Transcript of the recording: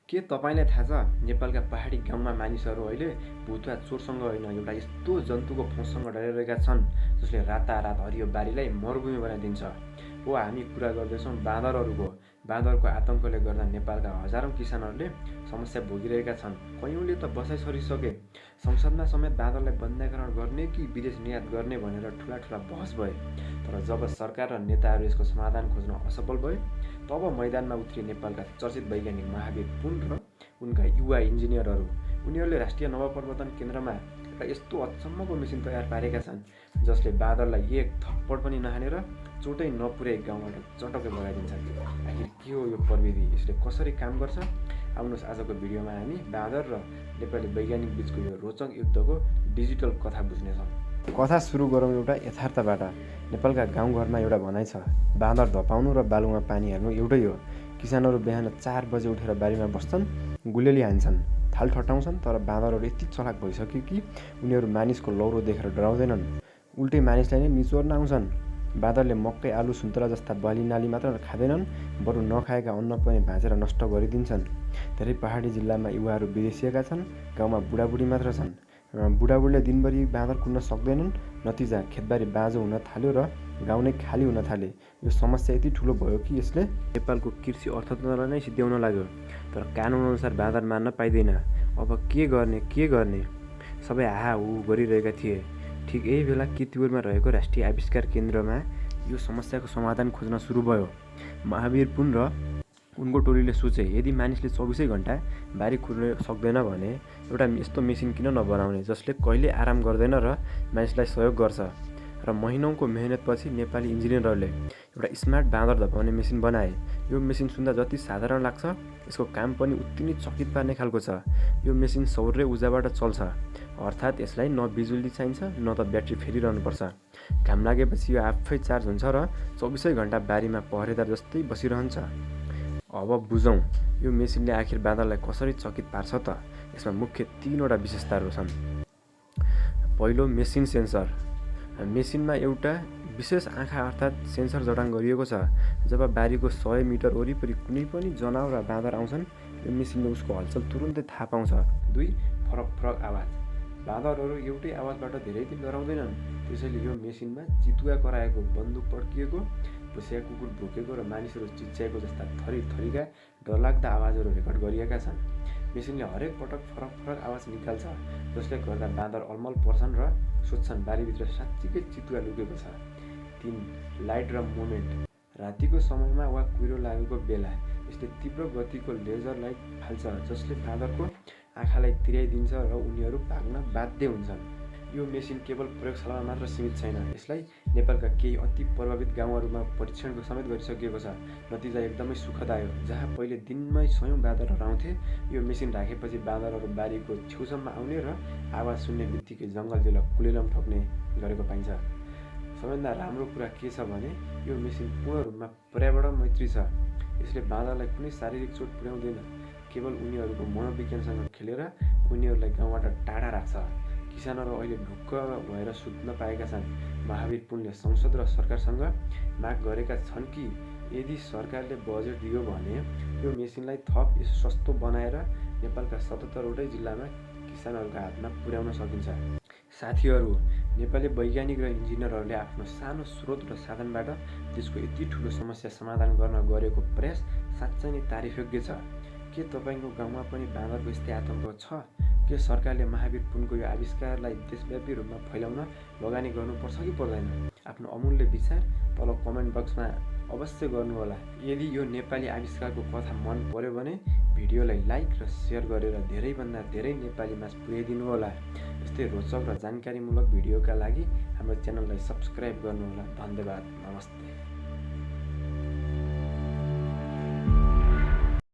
के तपाईँलाई थाहा छ नेपालका पहाडी गाउँमा मानिसहरू अहिले भूत वा चोरसँग होइन एउटा यस्तो जन्तुको फोससँग डराइरहेका छन् जसले रातारात हरियो बारीलाई मरुभूमि बनाइदिन्छ। हो हामी कुरा गर्दैछौँ बाँदरहरूको। बाँदरको आतङ्कले गर्दा नेपालका हजारौँ किसानहरूले समस्या भोगिरहेका छन्। कयौँले त बसाइ सरिसके। संसदमा समेत बाँदरलाई बन्ध्याकरण गर्ने कि विदेश निर्यात गर्ने भनेर ठुला बहस भए। तर जब सरकार र नेताहरू यसको समाधान खोज्न असफल भए तब मैदानमा उत्रिए नेपालका चर्चित वैज्ञानिक महावीर पुन र उनका युवा इन्जिनियरहरू। उनीहरूले राष्ट्रिय नवप्रवर्धन केन्द्रमा एउटा यस्तो अचम्मको मेसिन तयार पारेका छन् जसले बाँदरलाई एक थप्पड पनि नहानेर चोटै नपुर्याई गाउँबाट चटक्कै भगाइदिन्छन्। आखिर के हो यो प्रविधि, यसले कसरी काम गर्छ? आउनुहोस् आजको भिडियोमा हामी बाँदर र नेपाली वैज्ञानिक बीचको यो रोचक युद्धको डिजिटल कथा बुझ्नेछौँ। कथा सुरु गरौँ एउटा यथार्थबाट। नेपालका गाउँघरमा एउटा भनाइ छ, बाँदर धपाउनु र बालुवा पानी हाल्नु एउटै हो। किसानहरू बिहान 4 बजे उठेर बारीमा बस्छन्, गुलेली हान्छन्, थाल ठट्टाउँछन्। तर बाँदरहरू यति चलाक भइसक्यो कि उनीहरू मानिसको लौरो देखेर डराउँदैनन्, उल्टै मानिसलाई नै निचोर्न आउँछन्। बाँदरले मकै, आलु, सुन्तला जस्ता बालीनाली मात्र खाँदैनन्, बरु नखाएका अन्न पनि भाँचेर नष्ट गरिदिन्छन्। धेरै पहाडी जिल्लामा युवाहरू विदेशिएका छन्, गाउँमा बुढाबुढी मात्र छन्। बुढाबुढीले दिनभरि बाँदर कुद्न सक्दैनन्। नतिजा खेतबारी बाँझो हुन थाल्यो र गाउँ नै खाली हुन थाले। यो समस्या यति ठुलो भयो कि यसले नेपालको कृषि अर्थतन्त्रलाई नै सिद्ध्याउन लाग्यो। तर कानुनअनुसार बाँदर मार्न पाइँदैन। अब के गर्ने सबै हाहाहु गरिरहेका थिए। ठिक यही बेला किर्तिपुरमा रहेको राष्ट्रिय आविष्कार केन्द्रमा यो समस्याको समाधान खोज्न सुरु भयो। महावीर पुन र उनको टोलीले सोचे, यदि मानिसले 24 घण्टा बारी कुर्न सक्दैन भने एउटा यस्तो मेसिन किन नबनाउने जसले कहिले आराम गर्दैन र मानिसलाई सहयोग गर्छ। र महिनौको मेहनतपछि नेपाली इन्जिनियरहरूले एउटा स्मार्ट बाँदर धपाउने मेसिन बनाए। यो मेसिन सुन्दा जति साधारण लाग्छ यसको काम पनि उति नै चकित पार्ने खालको छ। यो मेसिन सौर्य ऊर्जाबाट चल्छ, अर्थात् यसलाई न बिजुली चाहिन्छ न त ब्याट्री फेरिरहनुपर्छ। घाम लागेपछि यो आफै चार्ज हुन्छ र 24 घण्टा बारीमा पहरेदार जस्तै बसिरहन्छ। अब बुझौँ यो मेसिनले आखिर बाँदरलाई कसरी चकित पार्छ त। यसमा मुख्य 3वटा विशेषताहरू छन्। पहिलो, मेसिन सेन्सर। मेसिनमा एउटा विशेष आँखा अर्थात् सेन्सर जडान गरिएको छ। जब बारीको 100 मिटर वरिपरि कुनै पनि जनावर वा बाँदर आउँछन् यो मेसिनले उसको हलचल तुरुन्तै थाहा पाउँछ। 2, फरक आवाज। बाँदरहरू एउटै आवाजबाट धेरै दिन डराउँदैनन्, त्यसैले यो मेसिनमा चितुवा कराएको, बन्दुक पड्किएको, भुसिया कुकुर भुकेको र मानिसहरू चिच्याएको जस्ता थरीका डरलाग्दा आवाजहरू रेकर्ड गरिएका छन्। मेसिनले हरेक पटक फरक आवाज निकाल्छ, जसले गर्दा बाँदर अलमल पर्छन् र सोध्छन् बारीभित्र साँच्चीकै चितुवा लुकेको छ। 3, लाइट र मुभमेन्ट। रातिको समयमा वा कुहिरो लागेको बेला यसले तीव्र गतिको लेजर लाइट फाल्छ, जसले बाँदरको आँखालाई तिर्याइदिन्छ र उनीहरू भाग्न बाध्य हुन्छन्। यो मेसिन केवल प्रयोगशालामा मात्र सीमित छैन, यसलाई नेपालका केही अति प्रभावित गाउँहरूमा परीक्षण समेत गरिसकिएको छ। नतिजा एकदमै सुखद आयो। जहाँ पहिले दिनमै 100 बाँदर हराउँथे, यो मेसिन राखेपछि बाँदरहरू बारीको छेउसम्म आउने र आवाज सुन्ने बित्तिकै जङ्गलतिर कुलेलम ठोक्ने गरेको पाइन्छ। सबैभन्दा राम्रो कुरा के छ भने यो मेसिन पूर्ण रूपमा पर्यावरण मैत्री छ। यसले बाँदरलाई कुनै शारीरिक चोट पुर्याउँदैन, केवल उनीहरूको मनोविज्ञानसँग खेलेर उनीहरूलाई गाउँबाट टाढा राख्छ। किसानहरू अहिले ढुक्क भएर सुत्न पाएका छन्। महावीर पुनले संसद र सरकारसँग माग गरेका छन् कि यदि सरकारले बजेट दियो भने यो मेसिनलाई थप सस्तो बनाएर नेपालका 77वटै जिल्लामा किसानहरूका हातमा पुर्याउन सकिन्छ। साथीहरू, नेपाली वैज्ञानिक र इन्जिनियरहरूले आफ्नो सानो स्रोत र साधनबाट देशको यति ठुलो समस्या समाधान गर्न गरेको प्रयास साँच्चै नै तारिफयोग्य छ। के तपाईँको गाउँमा पनि बाँदरको यस्तै आतङ्क छ? के सरकारले महावीर पुनको यो आविष्कारलाई देशव्यापी रूपमा फैलाउन लगानी गर्नुपर्छ कि पर्दैन? आफ्नो अमूल्य विचार तल कमेन्ट बक्समा अवश्य गर्नुहोला। यदि यो नेपाली आविष्कारको कथा मन पर्यो भने भिडियोलाई लाइक र सेयर गरेर धेरैभन्दा धेरै नेपालीमा पुर्याइदिनुहोला। यस्तै रोचक र जानकारीमूलक भिडियोका लागि हाम्रो च्यानललाई सब्स्क्राइब गर्नुहोला। धन्यवाद। नमस्ते।